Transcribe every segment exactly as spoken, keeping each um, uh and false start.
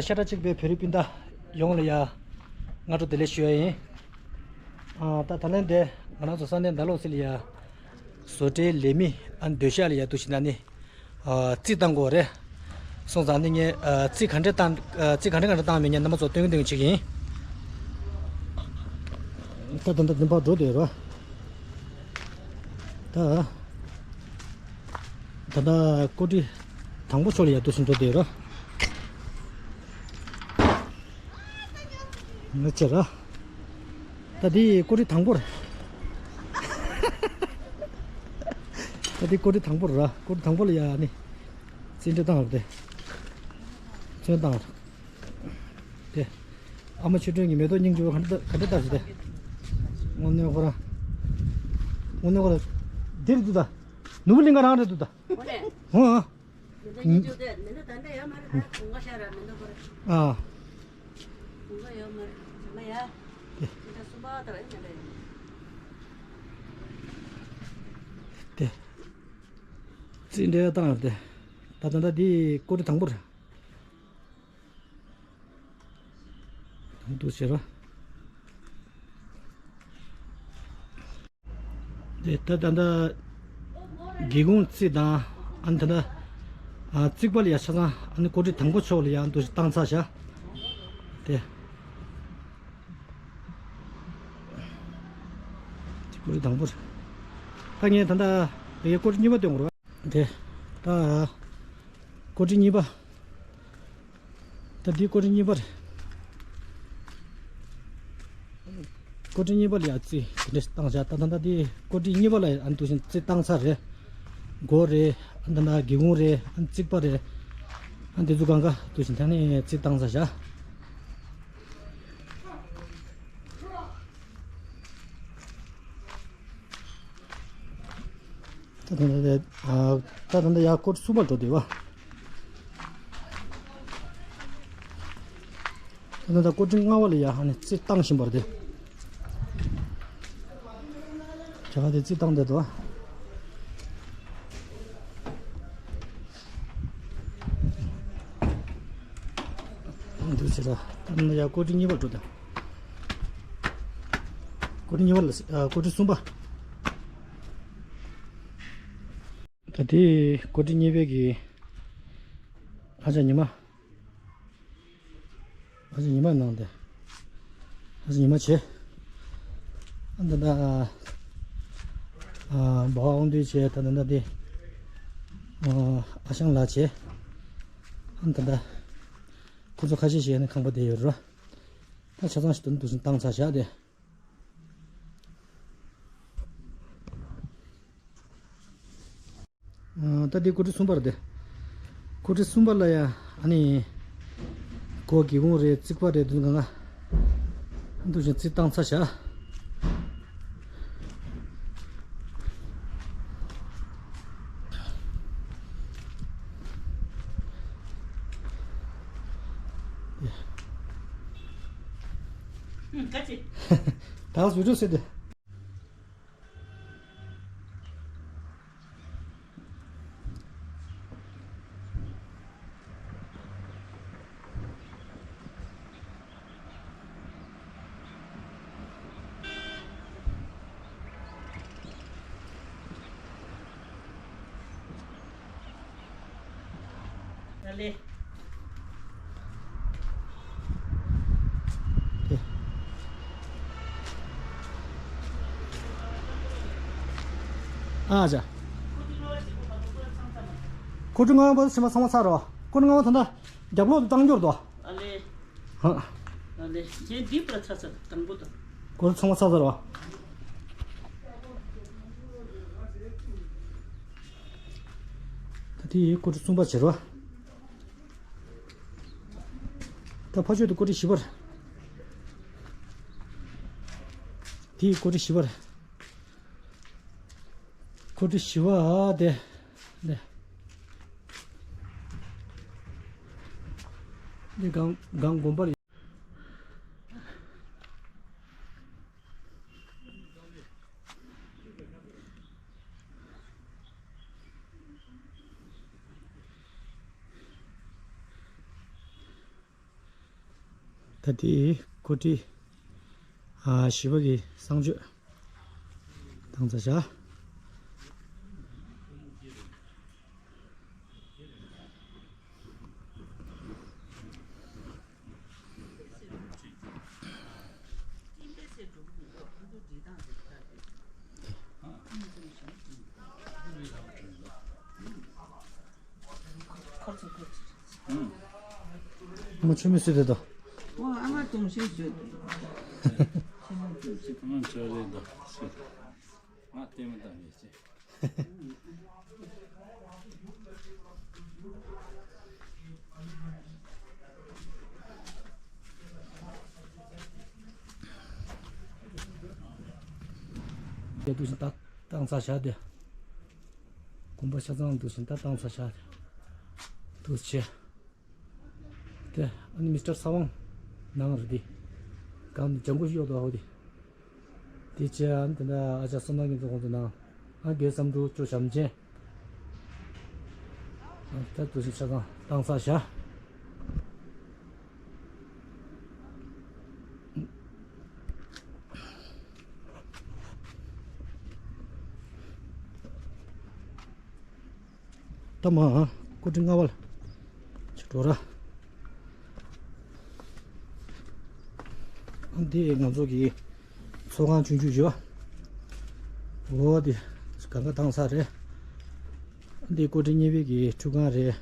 ཤ་ཁྲག་གཅིག་པའི་བོད་རིགས་སྤུན་ཟླ་ཡོངས་ལ་ཡ་སྔ་དྲོ་བདེ་ལེགས་ཞུ་ཡ་ཡིན། ཨ་ད་ད་ལན་དེ་ང་རང་ཚོ་ས་གནས་ཟླ་ལོག་སི་ལ་ཡ་བཟོ་གྲྭའི་ལས་མི་ཨ་སྡོད་ཤག་ལ་ཡ་འདུག་ཕྱིན་ན་ནི་ཨ་རྩིས་བཏང་དགོས་རེད། སོང་ཙང་ནི་ངས་ཨ་རྩིས་ག་འདྲས་བཏང་ཨ་རྩིས་ག་འདྲས་ག་འདྲས་བཏང་མིན་ངས་རྣམ་པ་ཚོ་སྟོན་གི་སྟོན་གི་བྱེད་ཀྱི་ཡིན། ད་ད་ད་འདི་འཕར་འགྲོ་བསྡད་རོ། ད། ད་ལྟ་ཀོ་ཊི་དང་པོ་ཕྱོགས་ལ་ཡར་འདུག་སེ་འགྲོ་བསྡད་ཡོད་ར། ང་བྱས་ར། ད་འདི་ཀོ་ཊི་དང་པོ་རེད། ད་འདི་ཀོ་ཊི་དང་པོ་རེད་ར། ཀོ་ཊི་དང་པོ་ལ་ཡར་ནི། རྩིས་འབྲི་བཏང་ར་དེ། ཚོན་བཏང་ར། དེ། ཨ་མ་ཆོས་སྒྲོན་གྱི་མེ་ཏོག་སྙིང་རྗེ་བོ་ག་འདྲ་ག་འདྲ་བཏགས་ཤིག་དེ། དངོས་གནས་ཁོ་ར། དངོས་གནས་ཁོ་ར། འདིར་འདུག་ད། ནོར་བུ་གླིང་ག་རང་རེད་འདུག་ད། འོ་ལེ། ཧོ། མི་འདུག་མི་འདུག་དེ་མི་འདུག་ད་འདྲ་ཡོད་མ་རེད་ད་གོང་ཁ་ཤར་ར་མི་འདུག་གོ་ར། ཨ། གོང་ཁ་ཡོད་མ་རེད་ཟ་མ་ཡ། དེ་འདྲ་སུ་པ་ད་བ་ཡིན་ད་འདྲ་ཡོད། དེ། རྩིས་འདྲ་བཏང་ཡོད་དེ། ད་ད་ད་འདི་ཀོ་ཊི་དང་པོ་རེད། འདུག་ཟེར་བ། དེ་ད་ད་ད་སྒེའུ་ཁུང་རྩིས་དང་ཨ་ནི་ད་ད་ཨ་རྩིག་པ་ལ་ཡ་ཆ་ཚང་ཨ་ནི་ཀོ་ཊི་དང་པོ་ཕྱོགས་ལ་ཡ་འདུག་བཏང་ཚར་བཞག་དེ། ཀོ་ཊི་དང་པོ་རེད། ད་ངས་ད་ད་དེ་ཀོ་ཊི་གཉིས་པ་སྟོན་དགོས་རེད་བ། དེ་ད་ཀོ་ཊི་གཉིས་པ། ད་འདི་ཀོ་ཊི་གཉིས་པ་རེད། ཀོ་ཊི་གཉིས་པ་ལ་ཡ་རྩིས་དེ་འདྲས་བཏང་བཞག་ད་ད་ད་འདི་ཀོ་ཊི་གཉིས་པ་ལ་ཡ་ཨ་ནི་འདུག་བཞིན་རྩིས་བཏང་ཚར་རེད། སྒོ་རེད། ཨ་ད་ད་སྒེའུ་ཁུང་རེད། ཨ་ནི་རྩིག་པ་རེད། ཨ་འདི་ཚོ་གང་ག་འདུག་བཞིན་ད་ནི་རྩིས་བཏང་ཚར་བཞག་ད་ད་ད་ད་ད་ད་ཡ་ཀོ་ཊི་གསུམ་པ་འགྲོ་བསྡད་པ། ད་ད་ད་ཀོ་ཊི་ལྔ་པ་ལ་ཡ་ཧ་ནི་རྩིས་བཏང་བཞིན་པ་རེད་དེ། ཁྱེད་ཀ་དེ་རྩིས་བཏང་བསྡད་འདུག་བ། འདུག་ཟེར་ར། ད་ནི་ཡ་ཀོ་ཊི་གཉིས་པ་འགྲོ་དང་། ཀོ་ཊི་གཉིས་པ་ལ་ཨ་ཀོ་ཊི་གསུམ་པ། ད་དེ་ཀོ་ཊི་གཉིས་པའི་གི་ཨ་ཅག་ཉི་མ། ཨ་ཅག་ཉི་མ་ནང་དེ། ཨ་ཅག་ཉི་མ་བྱས། ཨ་ད་ད་ཨ་འབའ་དབང་འདུས་བྱས། ད་ད་ད་དེ་ཨ་ཨ་ཞང་ལགས་བྱས། ཨ་ད་ད་ཁོ་ཚོ་ཁ་ཤས་ཤིག་ནི་ཁང་པ་དེ་ཡོད་རེད། ད་ཆ་ཚང་ཞིག་ཏུ་འདུག་སེ་བཏང་ཚར་བཞག་དེ། ཨ་ད་དེ་ཀོ་ཊི་གསུམ་པ་རེད་དེ། ཀོ་ཊི་གསུམ་པ་ལ་ཡ་ཨ་ནི། སྒོ་སྒེའུ་ཁུང་རེད། རྩིག་པ་རེད། དེ་ཚོ་གང་ག་འདུག་སེ་རྩིས་བཏང་ཚར་བཞག་ད་བཟོས་འགྲོ་ཟེར་ཏེ། ཨ་ལེ། ཨ་ཅག་ཀོ་ཊི་ལྔ་པ་ཕྱི་མ་ཚང་མ་ཚར་རོ། ཀོ་ཊི་ལྔ་པ་ད་ལྟ་རྒྱབ་ལོག་ཏུ་བཏང་འགྱུར་དོ། ཨ་ལེ། ཧ། ཨ་ལེ། ངས་འདི་པར་ཚར་ཚར་དང་པོ་དང་། ཀོ་ཊི་ཚང་མ་ཚར་ཚར་རོ། ད་དེ་ཀོ་ཊི་གསུམ་པ་བྱེད་རོ། ད་ཕ་ཆོས་དུ་ཀོ་ཊི་བཞི་པར། དེ་ཀོ་ཊི་བཞི་པར། ཀོ་ཊི་བཞི་པ་དེ། དེ། དེ་གང་གང་དགོན་པར། ད་དེ་ཀོ་ཊི་ཨ་བཞི་པ་གི་གསང་སྤྱོད་བཏང་ཚར་བཞག་ཁོ་ཚོ་ཁོ་ཚོ། མོ་ཆུ་མི་སུ་དེ་དོ། ཨོ་ཨ་མ་དུང་ཤེས་ཞུ། ཁྱེད་མ་དུང་ཤེས། ཁོ་མ་འཆར་རེད་དོ། ང་ལྟད་མོ་ལྟ་ནས་ཅི། དེ་འདུག་བཞིན་ད་བཏང་ཚར་བཞག་དེ། གོམ་པ་ཆ་ཚང་འདུག་བཞིན་ད་བཏང་ཚར་བཞག་དེ། འདུག་བྱས། དེ་ཨ་ནི་མི་སི་ཊར་ས་དབང་ནང་རེད་དེ། གང་ལྗང་གུ་གཡོག་ཏུ་ཨའོ་དེ། དེ་བྱས་ཨ་ནི་དེ་འདྲ་ཨ་ཅག་བསོད་ནམས་ཀྱི་ཚོ་ཁོང་ཚོ་ནང་ཨ་དགེ་བསམ་འགྲུབ་ཅོ་བྱམས་ཅན། ད་དུ་ཞིག་ཆ་ཚང་བཏང་ཚར་བཞག་ད་མ་ཀོ་ཊི་ལྔ་པ་ལ་ཅིག་འགྲོ་ར། འདི་ང་ཚོ་གི་ཚོགས་ཁང་ཆུང་ཆུང་ཞིག་བ། འོ་འདི་གང་ག་བཏང་ས་རེད། འདི་ཀོ་ཊི་གཉིས་པའི་གི་ཁྲུས་ཁང་རེད།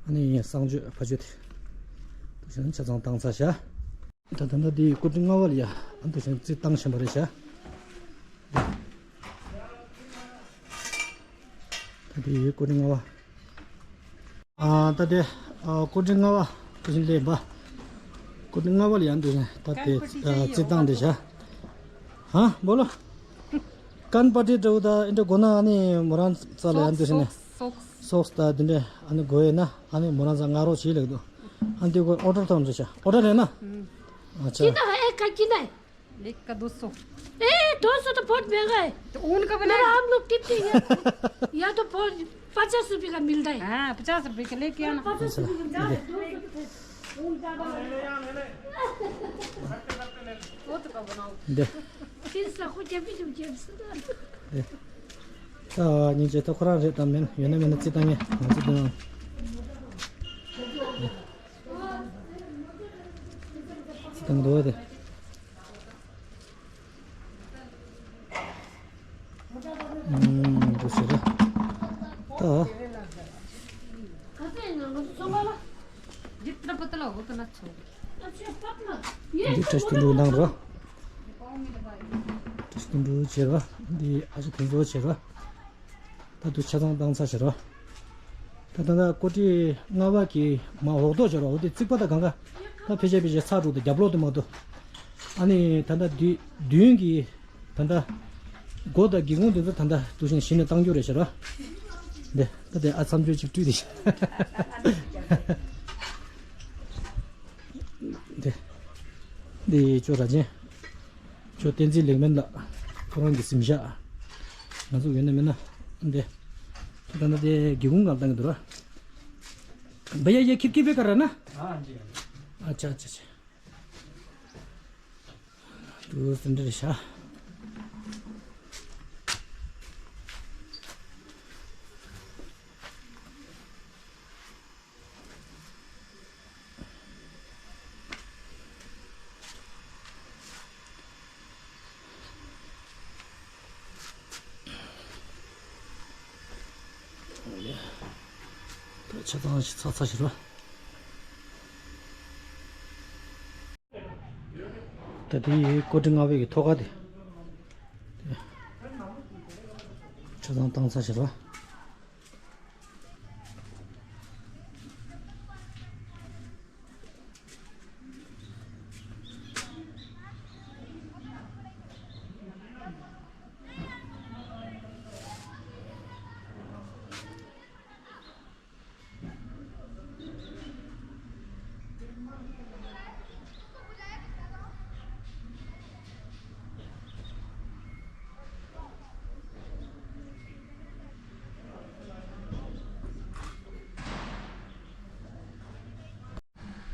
ཨ་ནི་གསང་སྤྱོད་ཕ་ཆོས་དེ་དུ་ཞིག་ཆ་ཚང་བཏང་ས་བཞག་ད་ད་ལྟ་འདི་ཀོ་ཊི་ལྔ་པ་ལ་ཡ་ཨ་འདུ་ཞིག་རྩིས་བཏང་བཞིན་པ་རེད་བཞག་ད་དེ་ཡོད་ཀོ་ཊི་ལྔ་པ། ཨ་ད་དེ་ཨ་ཀོ་ཊི་ལྔ་པ་ཀུ་ཤིན་ལེ་འབའ། ཀོ་ཊི་ལྔ་པ་ལ་ཡང་འདུག་ནས་ད་དེ་ཨ་རྩིས་བཏང་དེ་བྱ། ཧ་འབོ་ལོ། ཀན་པ་ཏི་འདྲ་བོ་ད་ཨེ་འདྲ་དགོས་ན་ཨ་ནི་མོ་རང་རྩ་ལ་ཡང་འདུག་ནས། སོགས་སོགས། སོགས་ད་དེ་འདྲ་ཨ་ནི་དགོས་ཡོད་ན་ཨ་ནི་མོ་རང་རྩ་ང་རོགས་བྱེད་ལེགས་འདུག་ཨ་འདི་ཀོ་ཨོ་ཌར་ཐོབ་འདུག་བྱ་ཨོ་ཌར་རེད་ན། ཨ་ཅི་ཆ། ད་ཨེ་ཀ་ཅི་ན། लेक का दो सौ। ए, दो सौ तो बहुत महंगा है। तो ऊन का बना मेरा है। हम लोग टिप नहीं है। यहाँ तो बहुत पचास रुपए का मिलता है। हाँ, पचास रुपए का लेके आना। पचास रुपए का मिलता है, दो सौ तो फिर ऊन ज्यादा है। वो तो का बनाओ। दे। तीन सौ को जब भी तुम जेब से दो। दे। ད་སྙིང་རྗེ་ད་ཁོ་རང་རེད་དམ་མིན་ཡོད་ན་མིན་ན་རྩིས་བཏང་ངས་ང་རྩིས་བཏང་། རྩིས་བཏང་འདུག་དེ། ཨུམ། འདུག་ཟེར་ར། ད། जितना पतला हो उतना अच्छा होगा। འདི་བཀྲ་ཤིས་དོན་གྲུབ་གནང་ར། བཀྲ་ཤིས་དོན་གྲུབ་བྱེད་ར། འདི་ཨ་ཅག་དོན་གྲུབ་བྱེད་ར། ད་དུ་ཆ་ཚང་བཏང་ཚར་བྱེད་ར། ད་ད་ད་ཀོ་ཊི་ལྔ་པ་གི་མ་འོག་ཐོག་བྱེད་ར། འོ་དེ་རྩིག་པ་ད་གང་ག་ད་ཕལ་ཆེར་ཕལ་ཆེར་ཚར་འགྲོ་དུ་རྒྱབ་ལོག་ཏུ་མ་གཏོགས། ཨ་ནི་ད་ད་དུས་མདུན་གྱི་ད་ལྟ་སྒོ་དང་སྒེའུ་ཁུང་དེ་ཚོ་ད་ལྟ་དུ་བཞིན་གཞི་ནས་བཏང་རྒྱུ་རེད་ཤག་ར། འདི་ད་དེ་ཨ་མཚམས་སྦྱོར་གཅིག་བཀྲུས་དེ་ཤག་འདི་འདི་ཅོ་ར་ཅན་ཅོ་བསྟན་འཛིན་ལེགས་སྨོན་ལགས་ཁོ་རང་གི་གཟིམ་ཤག་ང་ཚོ་ཡོད་ན་མེད་ན་འདི་ད་ལྟ་དེ་སྒེའུ་ཁུང་སྒང་བཏང་གི་འདུག་ར། བ་ཡ་ཡ་ཁིར་ཁིར་པེ་ཀ་ར་ན། ཨ་ཅག་ཅག་ཅག་དུ་སི་འདྲ་རེད་ཤག་ད་ཆ་ཚང་ཞིག་ཚ་ཚ་ཞིག་ར། ད་དེ་ཀོ་ཊི་ལྔ་པའི་གི་ཐོག་ཁ་དེ། ཆ་ཚང་བཏང་ཚར་བྱེད་རོགས།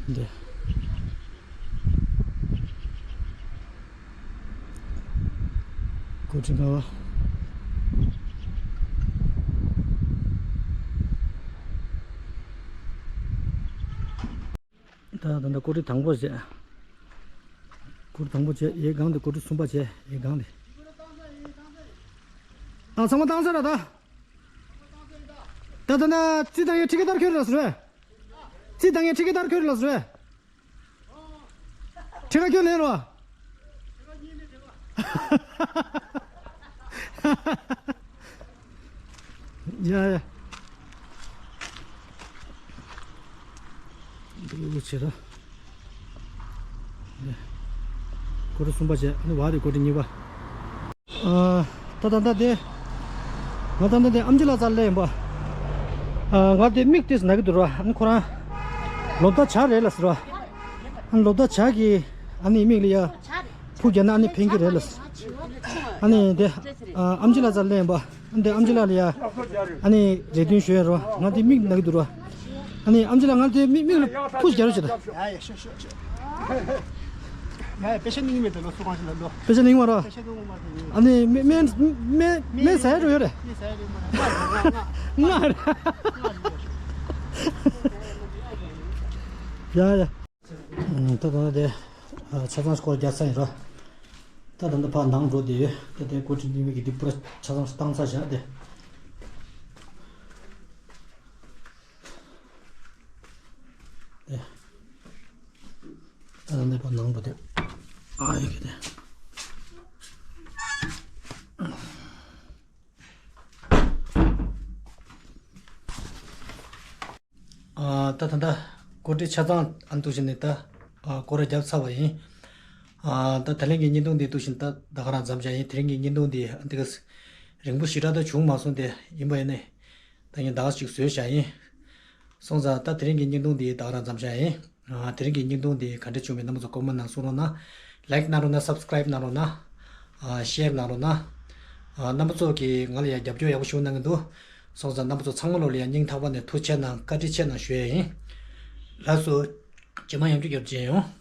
འདི། ཀོ་ཁྲི་ལྔ་པ། ད་ད་ལྟ་ཀོ་ཁྲི་དང་པོ་བྱས། ཀོ་ཁྲི་དང་པོ་བྱས། ཡའི་སྒང་དེ། ཀོ་ཁྲི་གསུམ་པ་བྱས། ཡའི་སྒང་དེ། ཨ། ཚང་མ་བཏང་ཚར་ར་ད། ད་ད་ན་རྩིས་བཏང་ཡས་ཁྲི་ཀ་ལྟར་ཁྱོད་ལ་ཟེར་བས། རྩིས་བཏང་ཡས་ཁྲི་ཀ་ལྟར་ཁྱོད་ལ་ཟེར་བས། ཁྲི་ཀ་ཁྱོད་ལེན་རོ། ཡ་ཡ། འདུག་བྱེད་ར། ཀོ་ཁྲི་གསུམ་པ་བྱས། ཨ་ནི་བ་དེ་ཀོ་ཁྲི་གཉིས་པ། ཨ། ད་ད་ད་དེ། ང་ད་ད་དེ་ཨམ་ཆི་ལགས་རྩར་སླེབས་ཡིན་པ། ཨ། ང་དེ་མིག་དེ་ན་གི་འདུག་ར། ཨ་ནི་ཁོ་རང་ལོ་ཟླ་བྱ་རེད་ལ་ཟེར་བ། ཨ་ནི་ལོ་ཟླ་བྱ་གི་ཨ་ནི་མིག་ལ་ཡ་ཕུ་རྒྱག་ན་ཨ་ནི་ཕན་གི་རེད་ལ་ཟེར། ཨ་ནི་དེ། ཨ། ཨམ་ཆི་ལགས་རྩར་སླེབས་ཡིན་པ། ཨ་ནི་དེ་ཨམ་ཆི་ལགས་ལ་ཡ་ཨ་ནི་རེ་འདུན་ཞུ་ཡ་རོ། ང་དེ་མིག་ན་གི་འདུག་ར། ཨ་ནི་ཨམ་ཆི་ལགས། ང་དེ་མིག་མིག་ལ་ཕུ་རྒྱག་རོགས་བྱེད་ད། ཡ་ཡ། ཤོག་ཤོག་ཤོག་ཡ་ཡ། པེ་ཤ་ནིང་མེད་དེ་ལོ་སུ་གང་ཞིག་ལ་ལོ། པེ་ཤ་ནིང་མ་རོ། པེ་ཤ་ནིང་མ་དེ་ནི། ཨ་ནི་མེ་མེ་མེ་མེ་ཟ་ཡ་རོ་ཡོད་རེད། མེ་ཟ་ཡ་རེད་མ་རེད། ང་རེད། ཡ་ཡ། ད་ད་དེ། ཨ། ཆ་ཚང་སྐོར་རྒྱག་ས་ཡིན་ར། ད་ད་ད་ཕར་ནང་འགྲོ་དེ་ཡོད། ད་དེ་ཀོ་ཁྲི་གཉིས་པའི་གི་དེ་པུ་ར་ཆ་ཚང་བཏང་ཚར་བཞག་དེ། དེ། ད་ད་ཕར་ནང་འགྲོ་དེ། ཨ། ཡོད་གི་དེ། ཨ། ད་ད་ད་ཀོ་ཁྲི་ཆ་ཚང་ཨ་འདུག་བཞིན་ནས་ད། ཨ། སྐོར་ར་བརྒྱབ་ཚར་བ་ཡིན། ཨ། ད་དེ་རིང་གི་བརྙན་ཐུང་འདི་འདུག་བཞིན་ད་ད་ག་རང་མཚམས་བཞག་ཡིན། དེ་རིང་གི་བརྙན་ཐུང་འདི་ཨ་འདི་ག་རིང་པོ་ཞེ་དྲག་ད་བྱུང་མ་སོང་སྟེ། ཡིན་པ་ཡིན་ནས་ད་ངས་ད་ག་ཅིག་བཟོས་བཞག་ཡིན། སོང་ཙང་ད་དེ་རིང་གི་བརྙན་ཐུང་འདི་ད་ག་རང་མཚམས་བཞག་ཡིན། ཨ། དེ་རིང་གི་བརྙན་ཐུང་འདི་ག་འདྲ་བྱུང་མིན་རྣམ་པ་ཚོ་ཀོ་མེན་ནང་གསུང་རོགས་གནང་། ལའིཀ་གནང་རོགས་གནང་། སབ་སི་ཀ་རའིབ་གནང་རོགས་གནང་། ཨ། ཤེར་གནང་རོགས་གནང་། ཨ། རྣམ་པ་ཚོ་གིས་ང་ལ་ཡང་རྒྱབ་སྐྱོར་ཡག་པོ་ཞིག་གནང་གི་འདུག་སོང་ཙང་རྣམ་པ་ཚོ་ཚང་མ་ལོ་ལ་ཡང་སྙིང་ཐག་པ་ནས་ཐུགས་རྗེ་ཆེ་གནང་། བཀའ་དྲིན་ཆེ་གནང་ཞུ་ཡས་ཡིན། ལགས་སོ། རྗེས་མ་ཡང་བསྐྱར་མཇལ་ཡོང་།